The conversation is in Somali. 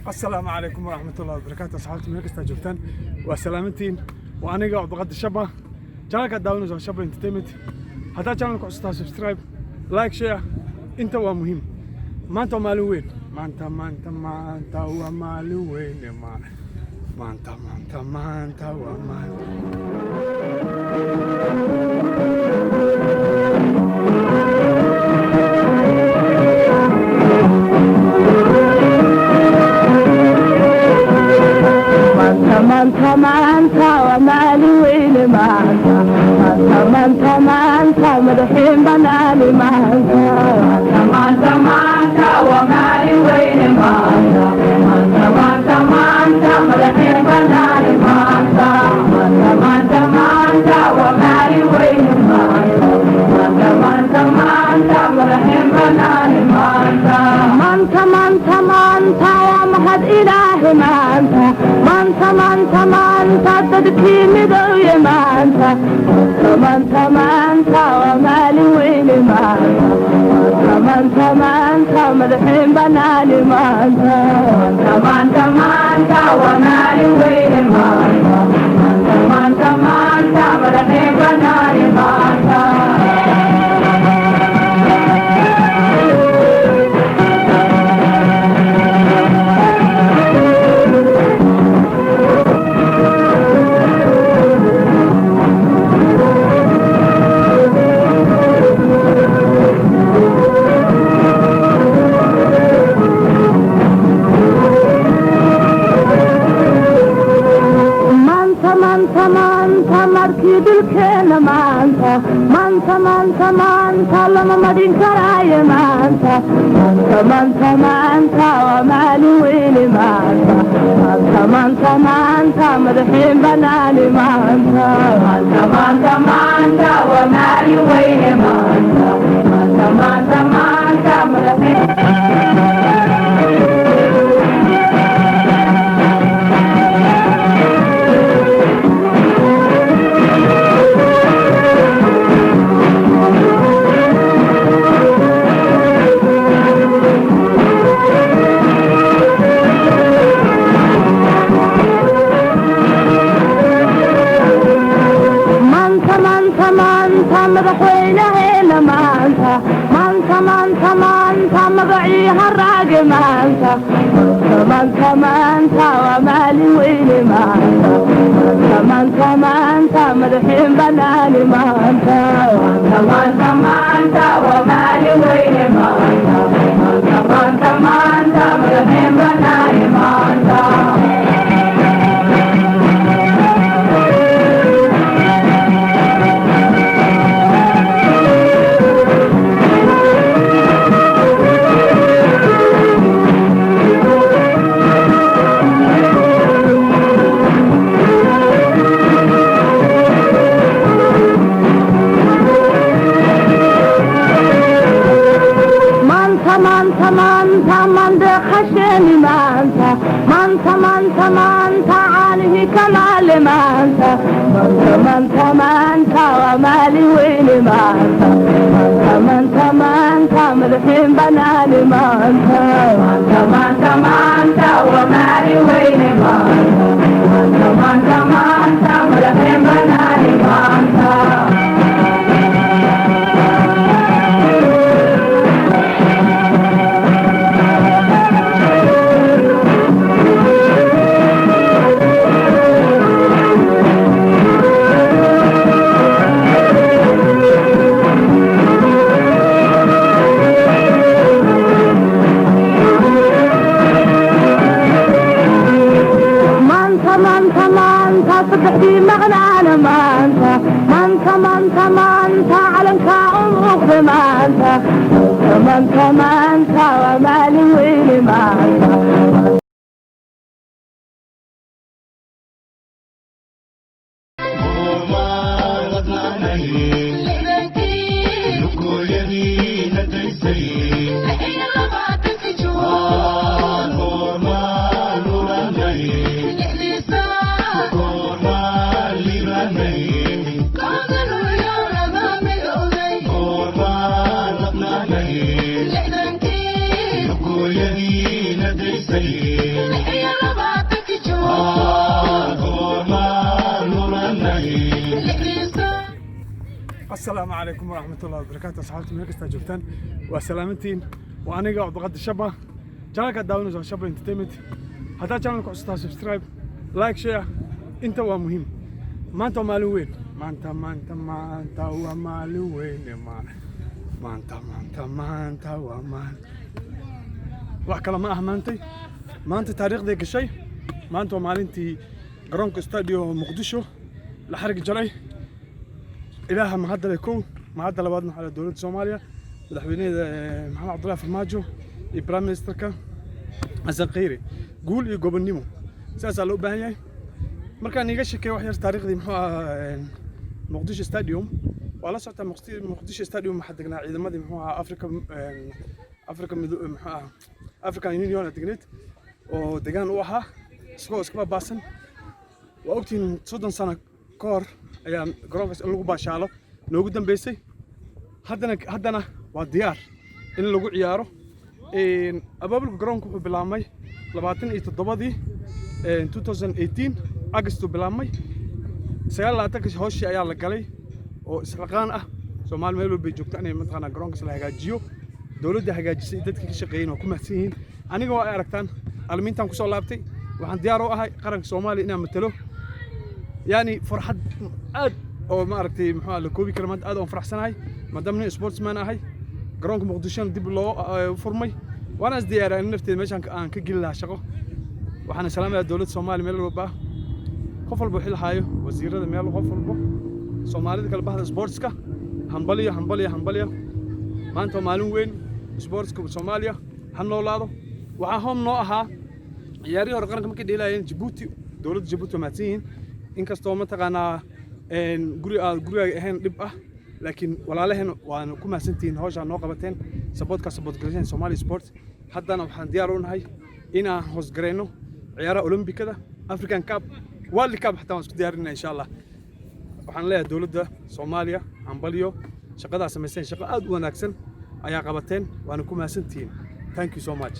Asalaamu calaykum waraxmatullahi wabarakaatu. Asxaabta meel kastaa joogtaan, waa salaamantiin. Waa aniga Cabdiqaadir Shaba. Channelka daawanaysa waa Shaba Entertainment. Haddaad channelka cusubtaa, subscribe, like, share, inta waa muhiim. Maanta waa maalin weyn. Maanta, maanta, maanta waa maalin weyn. Maanta, maanta, maanta waa maalin. Maanta, maanta, maanta waa maalin weyne. Maanta, maanta, maanta, maanta madaxiin banaani. Maanta, maanta, maanta waa maalin weyne. Maanta, maanta, maanta, maanta madaxiin banaani. Maanta, maanta, maanta, maanta waa maalin weyne. Maanta, maanta, maanta, maanta madaxiin banaani. Maanta, maanta, maanta, maanta waa mahad Ilaahi. Maanta, maanta, maanta, maanta dadkii midooye. Maanta, maanta, maanta waa maalin weyne. Maanta, maanta, maanta madaxiin banaani. Maanta, maanta, maanta waa maalin weyne. Maanta, maanta, maanta madaxiin banaani. Maanta. Maanta, maanta, maanta markii dhulkeena, maanta, maanta, maanta, maanta lama madhin karaayo. Maanta, maanta, maanta, maanta waa maalin weyne. Maanta, maanta, maanta, maanta madaxiin banaani. Maanta, maanta, maanta, maanta waa maalin weyne. Maanta, maanta, maanta, maanta madaxiin. Maanta, maanta, maanta madaxweynaheena. Maanta, maanta, maanta, maanta magacii haraage. Maanta, maanta, maanta waa maalin weyne. Maanta, maanta, maanta madaxiin banaani. Maanta, maanta, maanta waa maalin weyne. Maanta, maanta, maanta madaxiin banaani. Maanta. Maanta, maanta, maanta mandeeqasheeni. Maanta, maanta, maanta, maanta caanihii kamaale. Maanta, maanta, maanta, maanta waa maalin weyne. Maanta, maanta, maanta, maanta madaxiin banaani. Maanta, maanta, maanta, maanta waa maalin weyne. Maanta, maanta, maanta, maanta madaxiin banaani. Maanta. Maanta, maanta, maanta saddexdii maqnaana. Maanta, maanta, maanta, maanta calankaa u muuqda. Maanta, maanta, maanta waa maalin weyne. Maanta. Goormaan Nadaysay goormaan muranay. Asalaamu calaykum waraxmat ullahi wabarakaatu. Asxaabta meel kastaa joogtaan, waa salaamantiin. Waa aniga Cabdiqaadir Shaba. Channelkaad daawanayso waa Shaba Entertainment. Haddaad channelka cusubtahay, subscribe, like, share, inta waa muhiim. Maanta waa maalin weyn. Maanta, maanta, maanta waa maalin weyn. Maanta, maanta, maanta waa maalin, wax kale ma ah. Maantay, maanta taariikhday gashay. Maanta waa maalintii garoonka Stadio Muqdisho la xarig jaray. Ilaaha mahadda leh kow, mahadda labaadna waxaa leh dowladda Soomaaliya, madaxweynaheeda Maxamed Cabdullaahi Farmaajo iyo prime ministerka Xasan Kheyre. Guul iyo gobonnimo, sidaasaa loo baahan yahay. Markaan iiga sheekeey wax yar taariikhdii muxuu ahaa Muqdisho Stadium, waa la socotaa. Muqdisho Stadium waxaa degnaa ciidamadii muxuu ahaa Africa, Africa muxuu ahaa African Union degneed oo degaan u ahaa, isagoo iska baabaasan. Waa ogtihiin, 30 sano ka hor ayaa garoonkaas in lagu baashaalo noogu dambeysay. Haddana waa diyaar in lagu ciyaaro. Abaabulka garoonka wuxuu bilaabmay 27-dii 2018 August uu bilaabmay. 29-ka hooshii ayaa la galay oo isxilqaan ah. Soomaali meel walbay joogto inay mataqaanaa garoonkaas la hagaajiyo. Dowladda hagaajisay, dadka ka shaqeeyeen waa ku mahadsan yihiin. Aniga waa ay aragtaan, almiintaan kusoo laabtay. Waxaan diyaar u ahay qaranka Soomaaliya inaan matalo. Yani farxad aad oo maaragtay muxuu la koobi kara maanta, aad oon faraxsanahay maadaama nin sportsman ahay. Garoonka Muqdishona dib loo furmay, waana is diyaariyaa in nafteeda meeshaan aan ka geli lahaa shaqo. Waxaana salaamayaa dowladda Soomaaliya meel walba ah, qof walba xil haayo, wasiirada, meel qof walbo, Soomaalida kale, bahda sportska. Hambaliyo, hambaliyo, hambaliyo! Maanta waa maalin weyn. Sportska Soomaaliya ha noolaado. Waxaa home noo ahaa ciyaarihii hore qaranka markay dheelayeen Jabuuti. Dowladda Jabuuti waa mahadsan yihiin. Inkastoo mataqaanaa guri aad gurigaaga ahayn dhib ah, laakiin walaalaheen waana ku mahadsantihiin hawshaa noo qabateen, supportkaa support galayeen Somali sport. Haddana waxaan diyaar u nahay in aan hoosgarayno ciyaaraha Olombikada, African Cup, World Cup xataa waan isku diyaarinaa, insha Allah. Waxaan leeyahay dowladda Soomaaliya hambalyo. Shaqadaa samayseen, shaqo aad u wanaagsan ayaa qabateen, waana ku mahadsantihiin. Thank you so much.